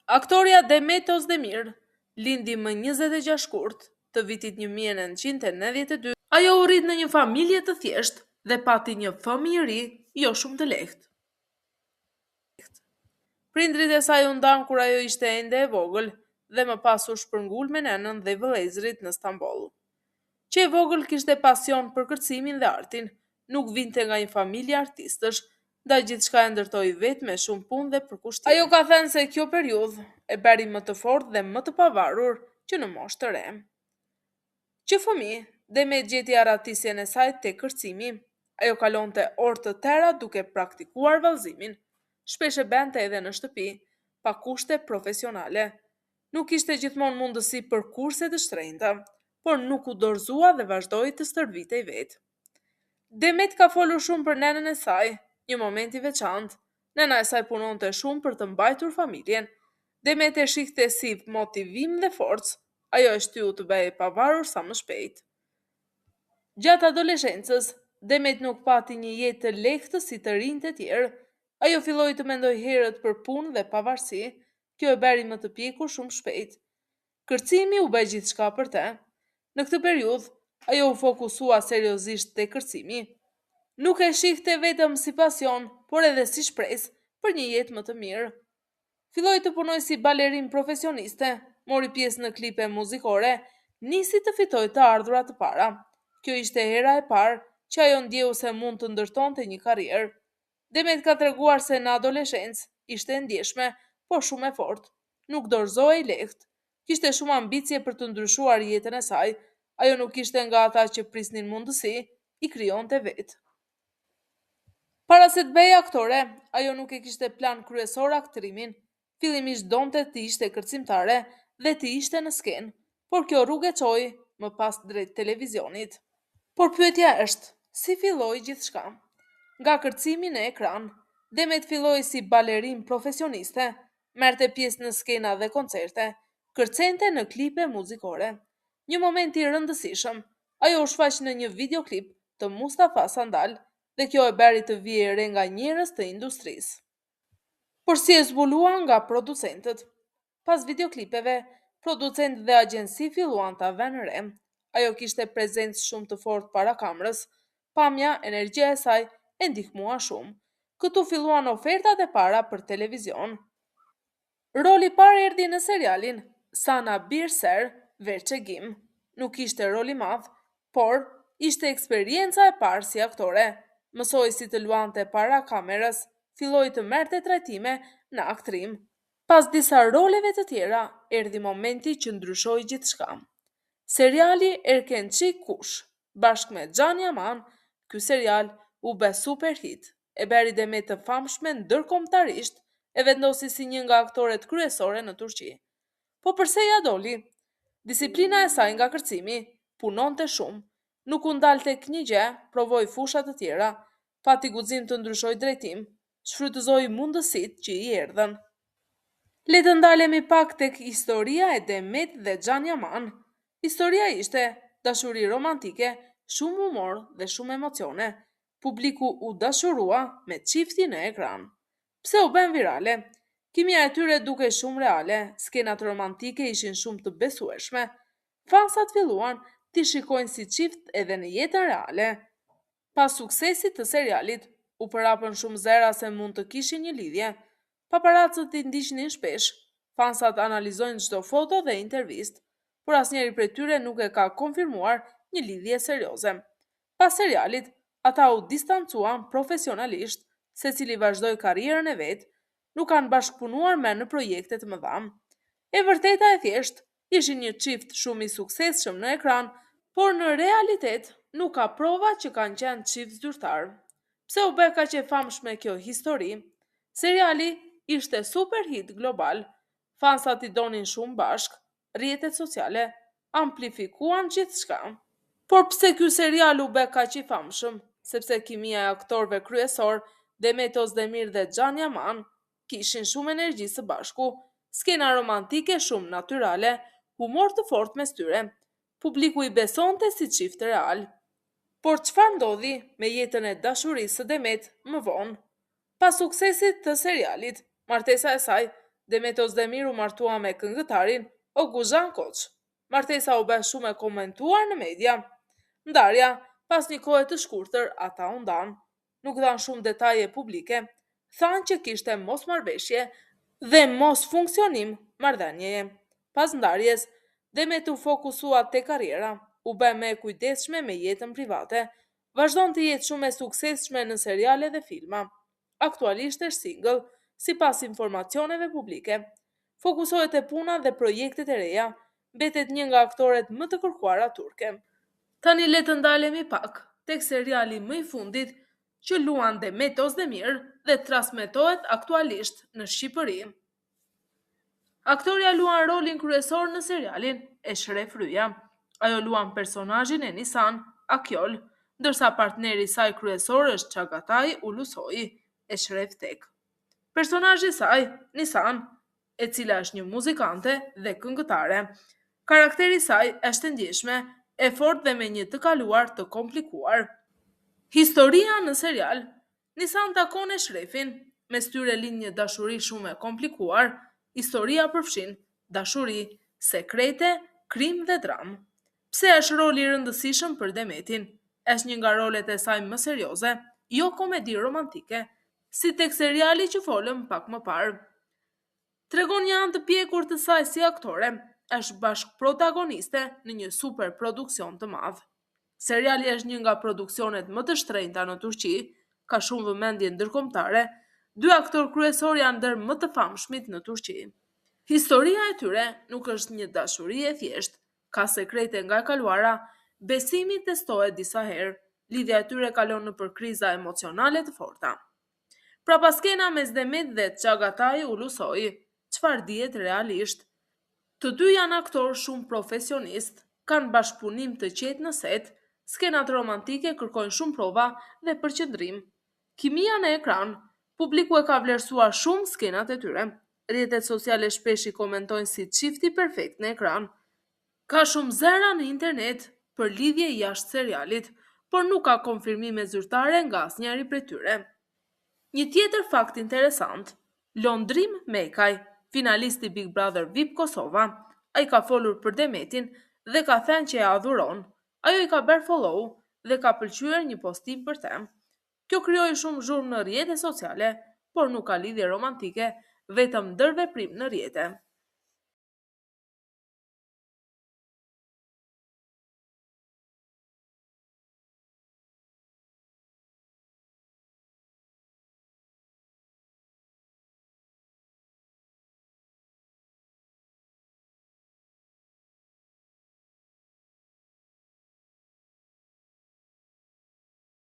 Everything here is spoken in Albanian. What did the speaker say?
Aktorja Demet Özdemir lindi më 26 shkurt të vitit 1992. Ajo u rrit në një familje të thjeshtë dhe pati një fëmijëri jo shumë të lehtë. Prindërit e saj u ndanë kur ajo ishte ende e vogël dhe më pas u shpërngul me nënën dhe vëllezërit në Stamboll. Që e vogël kishte pasion për kërcimin dhe artin, nuk vinte nga një familje artistësh, ndaj gjithçka e ndërtoi vetë me shumë punë dhe përkushtim. Ajo ka thënë se kjo periudhë e bëri më të fortë dhe më të pavarur që në moshë të re. Që fëmijë, Demet gjeti arratisjen e saj te kërcimi. Ajo kalonte orë të tëra duke praktikuar vallëzimin. Shpesh e bënte edhe në shtëpi, pa kushte profesionale. Nuk kishte gjithmonë mundësi për kurse të shtrenjta, por nuk u dorëzua dhe vazhdoi të stërvitej vetë. Demet ka folur shumë për nënën e saj, një moment i veçantë. Nëna e saj punonte shumë për të mbajtur familjen. Demet e shihte si motivim dhe forcë. Ajo e shtyu të bëhej e pavarur sa më shpejt. Gjatë adoleshencës, Demet nuk pati një jetë të lehtë si të rinjtë e tjerë. Ajo filloi të mendojë herët për punë dhe pavarësi. Kjo e bëri më të pjekur shumë shpejt. Kërcimi u bë gjithçka për të. Në këtë periudhë, ajo u fokusua seriozisht te kërcimi. Nuk e shihte vetëm si pasion, por edhe si shpresë për një jetë më të mirë. Filloi të punojë si balerinë profesioniste, mori pjesë në klipe muzikore, nisi të fitojë të ardhura të para. Kjo ishte hera e parë që ajo ndjeu se mund të ndërtonte një karrierë. Demet ka treguar se në adoleshencë ishte e ndjeshme, por shumë e fortë. Nuk dorëzohej lehtë. Kishte shumë ambicie për të ndryshuar jetën e saj. Ajo nuk ishte nga ata që prisnin mundësi, i krijonte vetë. Para se të bëhej aktore, ajo nuk e kishte plan kryesor aktrimin. Fillimisht donte të ishte kërcimtare dhe të ishte në skenë, por kjo rrugë e çoi më pas drejt televizionit. Por pyetja është, si filloi gjithçka? Nga kërcimi në ekran, Demet filloi si balerinë profesioniste, merrte pjesë në skena dhe koncerte, kërcente në klipe muzikore. Një moment i rëndësishëm, ajo u shfaq në një videoklip të Mustafa Sandal dhe kjo e bëri të vihej re nga njerëz të industrisë. Por si e zbuluan nga producentët? Pas videoklipeve, producentë dhe agjenci filluan ta vënë re. Ajo kishte prezencë shumë të fortë para kamerës. Pamja, energjia e saj e ndihmuan shumë. Këtu filluan ofertat e para për televizion. Roli i parë erdhi në serialin Sana Bir Ser Vereceğim. Nuk ishte rol i madh, por ishte eksperienca e parë si aktore. Mësoi si të luante para kamerës, filloi të merrte trajtime në aktrim. Pas disa roleve të tjera, erdhi momenti që ndryshoi gjithçka. Seriali Erkenci Kush, bashkë me Can Yaman, ky serial u bë super hit, e bëri Demet të famshme ndërkombëtarisht, e vendosi si një nga aktoret kryesore në Turqi. Po përse ia doli? Disiplina e saj nga kërcimi, punonte shumë, nuk u ndal tek një gjë, provoi fusha të tjera, pati guxim të ndryshojë drejtim, shfrytëzoi mundësitë që i erdhën. Le të ndalemi pak tek historia e Demet dhe Can Yaman. Historia ishte dashuri romantike, shumë humor dhe shumë emocione. Publiku u dashurua me çiftin në ekran. Pse u bënë virale? Kimia e tyre dukej shumë reale, skenat romantike ishin shumë të besueshme. Fansat filluan t'i shikojnë si çift edhe në jetën reale. Pas suksesit të serialit, u përhapën shumë zëra se mund të kishin një lidhje. Paparacët i ndiqnin shpesh, fansat analizojnë çdo foto dhe intervistë, por asnjëri prej tyre nuk e ka konfirmuar një lidhje serioze. Pas serialit, ata u distancuan profesionalisht, secili vazhdoi karrierën e vet, nuk kanë bashkëpunuar më në projekte të mëdha. E vërteta e thjeshtë, ishin një çift shumë i suksesshëm në ekran, por në realitet nuk ka prova që kanë qenë çift zyrtar. Pse u bë kaq e famshme kjo histori? Seriali ishte super hit global. Fansat i donin shumë bashkë, rrjetet sociale amplifikuan gjithçka. Por pse ky serial u bë kaq i famshëm? Sepse kimia e aktorëve kryesorë, Demet Özdemir dhe Can Yaman, kishin shumë energji së bashku, skena romantike shumë natyrale, humor të fortë mes tyre. Publiku i besonte si çift real. Por çfarë ndodhi me jetën e dashurisë së Demet më vonë? Pas suksesit të serialit, martesa e saj. Demet Özdemir u martua me këngëtarin Oguzhan Koç. Martesa u bë shumë e komentuar në media. Ndarja, pas një kohe të shkurtër, ata u ndanë. Nuk dhanë shumë detaje publike. Thanë që kishte mosmarrëveshje dhe mosfunksionim marrëdhënieje. Pas ndarjes, Demet u fokusua te karriera, u bë më e kujdesshme me jetën private. Vazhdon të jetë shumë e suksesshme në seriale dhe filma. Aktualisht është single, sipas informacioneve publike. Fokusohet te puna dhe projektet e reja, mbetet një nga aktoret më të kërkuara turke. Tani le të ndalemi pak tek seriali më i fundit që luan Demet Özdemir dhe transmetohet aktualisht në Shqipëri. Aktorja luan rolin kryesor në serialin Eshref Rüya. Ajo luan personazhin e Nisan Akyol, ndërsa partneri i saj kryesor është Çağatay Ulusoy, Eshref Tek. Personazhi i saj, Nisan, e cila është një muzikante dhe këngëtare. Karakteri i saj është e ndjeshme, e fortë dhe me një të kaluar të komplikuar. Historia në serial Nisan takon Eshrefin, mes tyre lind një dashuri shumë e komplikuar. Historia përfshin dashuri, sekrete, krim dhe dramë. Pse është roli i rëndësishëm për Demetin? Është një nga rolet e saj më serioze, jo komedi romantike, si tek seriali që folëm pak më parë. Tregon një anë të pjekur të saj si aktore, është bashkëprotagoniste në një super produksion të madh. Seriali është një nga produksionet më të shtrenjta në Turqi, ka shumë vëmendje ndërkombëtare, dy aktorë kryesorë janë ndër më të famshmit në Turqi. Historia e tyre nuk është një dashuri e thjeshtë, ka sekrete nga e kaluara, besimi testohet disa herë, lidhja e tyre kalon nëpër kriza emocionale të forta. Prapaskena mes Demet dhe Çağatay Ulusoy, çfarë dihet realisht? Të dy janë aktorë shumë profesionistë, kanë bashkëpunim të qetë në set, skenat romantike kërkojnë shumë prova dhe përqendrim. Kimia në ekran, publiku e ka vlerësuar shumë skenat e tyre. Rrjetet sociale shpesh i komentojnë si çifti perfekt në ekran. Ka shumë zëra në internet për lidhje jashtë serialit, por nuk ka konfirmime zyrtare nga asnjëri prej tyre. Një tjetër fakt interesant, Londrim Mekaj, finalist i Big Brother VIP Kosova, ai ka folur për Demetin dhe ka thënë që e adhuron. Ajo i ka bërë follow dhe ka pëlqyer një postim për të. Kjo krijoi shumë zhurmë në rrjete sociale, por nuk ka lidhje romantike, vetëm ndërveprim në rrjete.